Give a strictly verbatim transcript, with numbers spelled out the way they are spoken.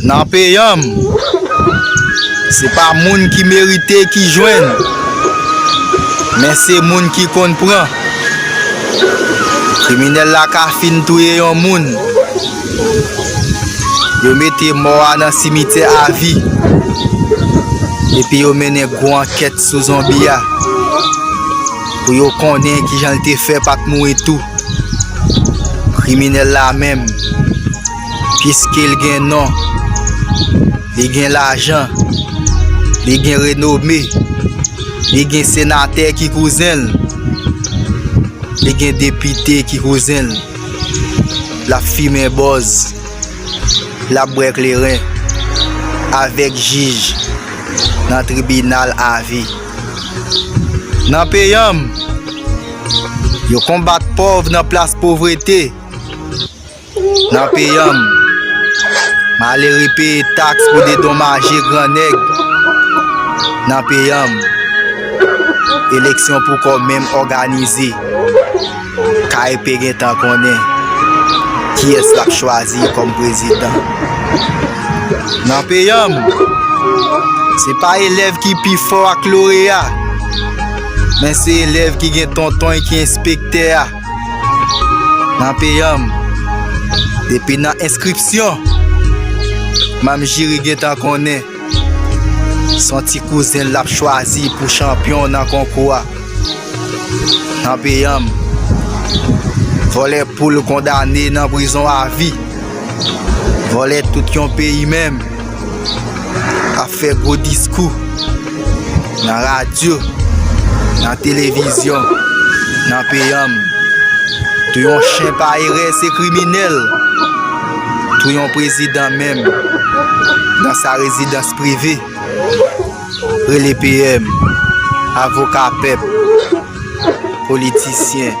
Nan peyi an m, se pa moun ki merite ki jwenn, men se moun ki konn pran. Kriminèl la ka fin touye yon moun, yo mete mò a nan simityè avi, epi yo mennen gwo ankèt sou zonbi a pou yo konnen kijan l te fè pa t mouri tou. Kriminèl la menm, piske l gen non, li gen lajan, li gen renome, li gen senatè ki kouzen l, li gen depite ki kouzen l, l ap fimen bòz, l ap bwè kleren avèk jij nan tribinal avi. Nan peyi an m, yo konbat pòv nan plas povrete. Nan peyi an m, malere peye taks pou dedomaje gran nèg. Nan peyi an m, eleksyon poko menm òganize. K E P gentan konnen kiyès l ap chwazi kòm prezidan. Nan peyi an m, se pa elèv ki pi fò ak loreya, men se elèv ki gen tonton ki enspektè a. Nan peyi an m, depi nan enskripsyon, manm jiri gentan konnen se yon ti kouzen l ap chwazi pou chanpyon nan konkou a. Nan peyi an m, vòlè poul kondane nan prizon avi. Vòlè tout yon peyi menm ap fè gwo diskou nan radyo, nan televizyon, nan peyi an m. Touye yon chen pa erè se kriminèl. Touye yon prezidan menm nan sa rezidans prive. Rele P M, avoka pèp, politisyen,